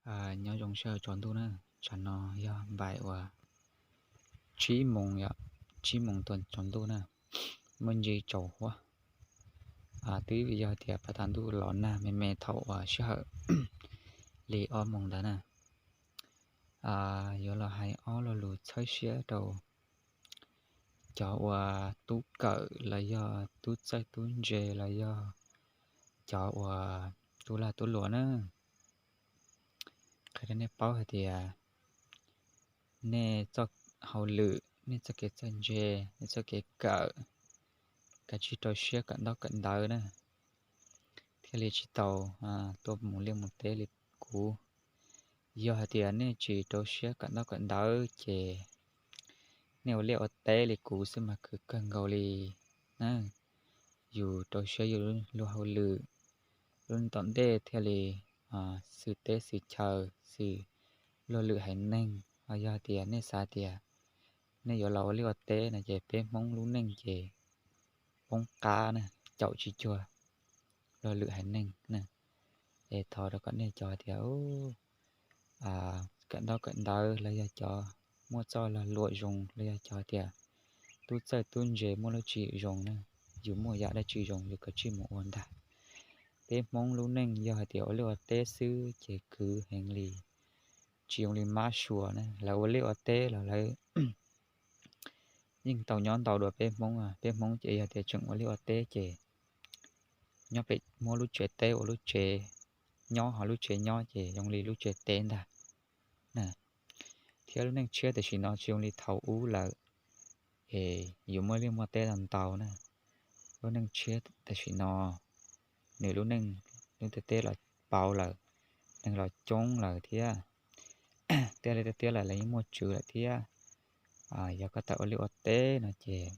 Nyob zoo sij hawm tsaus ntuj na, tsam no yog npaim uas tsib moos yom, tsib moos tsaus ntuj na, muaj ntsis tsaus huab. Twb yog tias pas tas ntuj los nag me me thaum uas sij hawm li ob moos ntawd na. Yuav los hais ob lo lus txhawb siab rau cov uas tub kawm los yog tub txawj tub ntse los yog cov uas tub lag tub luam na. Qhia rau nej paub hais tias nej txoj hauj lwm, nej txoj kev txawj ntse, nej txoj kev kawm, kav tsij rau siab kawm ntaub kawm ntawv na, thiaj li tsis tau tuaj mus liaj mus teb li kuv. Yog hais tias nej tsis rau siab kawm ntaub kawm ntawv ces nej ua liaj ua teb li kuv xwb mas khwv kawg nkaus li na. Yus rau siab yus lub hauj lwm, lub tom ntej thiaj li xwm teb xwm chaw, xwm luag lwm haiv neeg. Ho yog tias nej xav tias nej yuav los ua liaj ua teb no ces peb Hmoob lub neej ces poob qab na, caum tsis cuag luag lwm haiv neeg na. Es thov rau kom nej cov tias kawm ntaub kawm ntawv los yog cov muaj txoj lag luam zoo los yog cov tias tub txawj tub ntse muaj lub tswv yim zoo na, yus muaj yam dab tsi zoo yus kav tsij mus ua ntag. Peb Hmoob lub neej yog hais tias ua liaj ua teb xwb ces khwv heev li, tsis zoo li mab sua na. Lawv ua liaj ua teb los lawv yeej tau nyob ntau dua peb Hmoob. Peb Hmoob ces yog tias tseem ua liaj ua teb ces nyob pem muab lub tsev teb ua lub tsev nyob, ho lub tsev nyob ces zoo li lub tsev teb ntag. Thiab lub neej tshiab tam sim no tsis zoo li thaum ub lawm, es yus muaj liaj muaj teb ntau ntau na. Lub neej tshiab tam sim no nws lub neej, lub ntiaj teb los pauv lawm, neeg los coob lawm thiab, tiaj li tiaj tiaj lawm los yeej muaj tswv lawm thiab. Yog koj tawm ua liaj ua teb no ces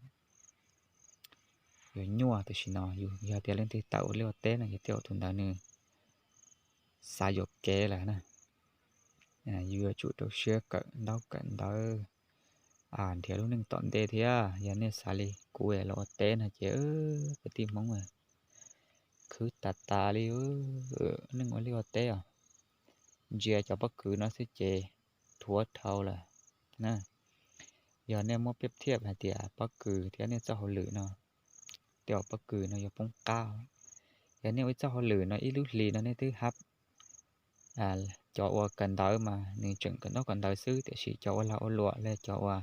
yuav nyuaj tam sim no. Yog tias leej twg tawm ua liaj ua teb no ces tej zaum tus ntawd nws xav yuam kev lawm na. Yus yuav tsum rau siab kawm ntaub kawm ntawv, nrhiav lub neej tom ntej thiab. Yog nej xav li kuv es los ua teb no ces kwv tij Hmoob khwv tas tas li, neej ua liaj ua teb os, ntsia cov pob kws no xwb ces dhuav dhau lawm na. Yog nej muab piaj thiaj hais tias pob kws thiab nej txoj hauj lwm no, tej zaum pob kws no yuav poob qab. Yog nej ua ib txoj hauj lwm no ib lub hlis no nej twb hab cov uas kawm ntawv mas nws tseem kawm ntaub kawm ntawv xwb, tiam sis cov ua lag ua luam los cov uas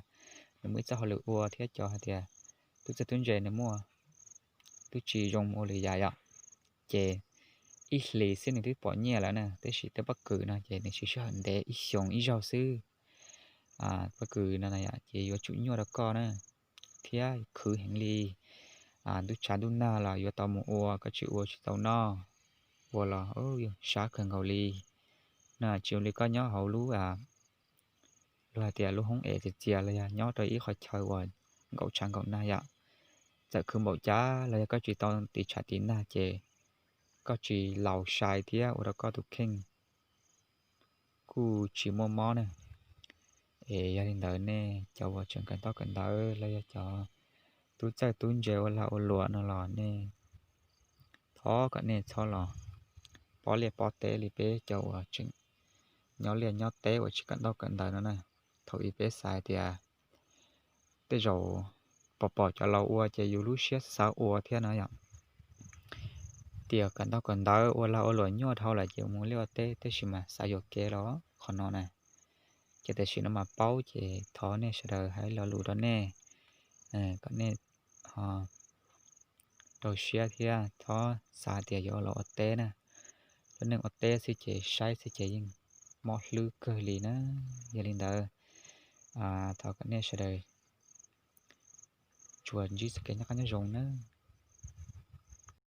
nws muaj ib txoj hauj lwm ua thiab cov hais tias tub txawj tub ntse nws muaj, twb tsis zoo ua lwm yam yom, ces ib hlis xwb nws twb pom nyiaj lawm na. Tab sis tej pob kws no ces nws siv sij hawm ntev ib xyoos ib zaug xwb. Pob kws no ces yuav tsum nyuaj rau koj na, thiab khwv heev li. Ntuj tshav ntuj nag los yuav tau mus ua, koj tsis ua tsis tau noj, ua los sab kawg nkaus li. No tsis zoo li koj nyob hauv lub, luag hais tias lub hoob es txias txias los yog nyob rau ib qhov chaw uas nkaum tshav nkaum nag yom, txawm khwv npaum cas los yog koj tsis tau tiv tshav tiv nag ces koj tsis laus sai thiab ua rau koj tus kheej kuj tsis muaj mob na. Es yog li ntawd nej cov uas tseem kawm ntaub kawm ntawv los yog cov tub txawj tub ntse ua lag ua luam no los nej thov kom nej txhob los pob liaj pob teb li peb cov uas tseem nyob liaj nyob teb uas tsis kawm ntaub kawm ntawv no na. Thaum ub peb xav tias tej zaum pom pom cov laus ua ces yus lub siab xav ua thiab no yom. Tias kawm ntaub kawm ntawv ua lag ua luam nyuaj dhau lawm ces mus liaj ua teb, tab sis mas xav yuam kev los qhov no na. Ces tam sim no mas paub ces thov nej sawv daws hais lo lus rau nej, kom nej ho rau siab thiab txhob xav tias yuav los ua teb na. Lub neej ua teb xwb ces saib xwb ces yeej mob hlwb kawg li na. Yog li ntawd, thov kom nej sawv daws tsuas ntsib txoj kev noj qab nyob zoo na.